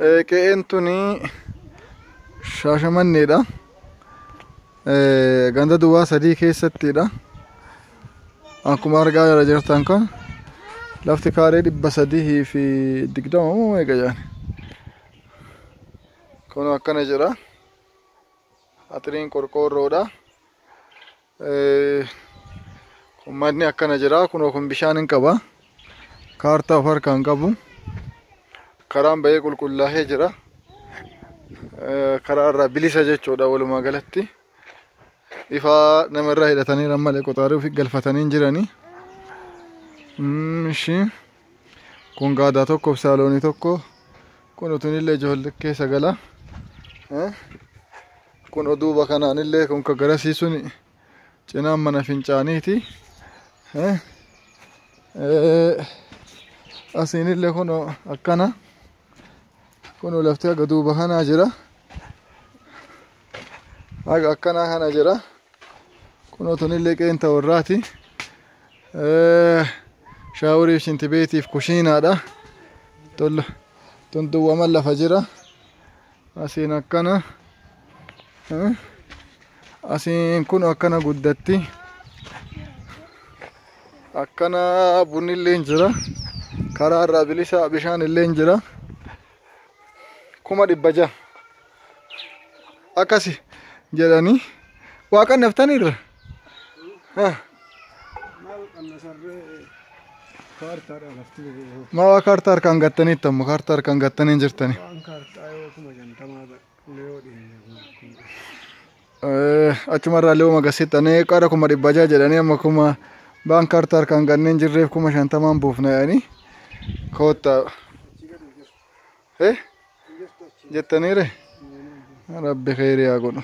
Qe'een tuni Shaashamanneedha. Ganda duwwaa 3 keessattidha. Akkuma argaa jirtan kun lafti kaaree 320 moo meeqa jedhan. Kun akkana jira. Axiriin qorqoorroodha. Kun manni akkana jira. Kunoo kun bishaan hin qaba. Kaartaa of harkaa hin qabu. Karaan bahee qulqullaa'ee jira. Karaa irraa bilisa jechuudha walumaa galatti. Ifaa nama irraa hidhatanii malee qoxaarii ofii galfatanii hin jiranii. Ishii kun gaadaa tokkoof saaloonii tokko. Kun utunillee ijoollee keessa gala. Kun oduuba kanaanillee kun ka garasii suni cinaan mana fincaaniiti. Asiinillee kun akkana. Kun lafti haga duuba kanaa jira. Haga akkanaa kana jira. Kun utunillee qeenta warraati. Shaawuriif shintibeetiif kushiinaadha. Tun duwwaman lafa jira. Asiin akkana. Asiin kun akkana guddatti. Akkana bunnillee hin jira. Karaa irraa bilisa bishaan illee hin jira. 600,000. Akkasi jedhanii. Waaqan naftaniirra. Maal qannasarree kaartaadha lafti. Maa waa kaartaa harkaan gattaniitti amma kaartaa harkaan gattanii hin jirtani. Waan kaartaa yoo 50,000 yoo dhiyeenya. Achumarraa illee uma gasittanii qara 600,000 jedhanii amma kuma baan kaartaa harkaan ganneen jirreef 50,000 buufna jedhanii koottaa. Jettaniire? Rabbi kheyrii haa godhu.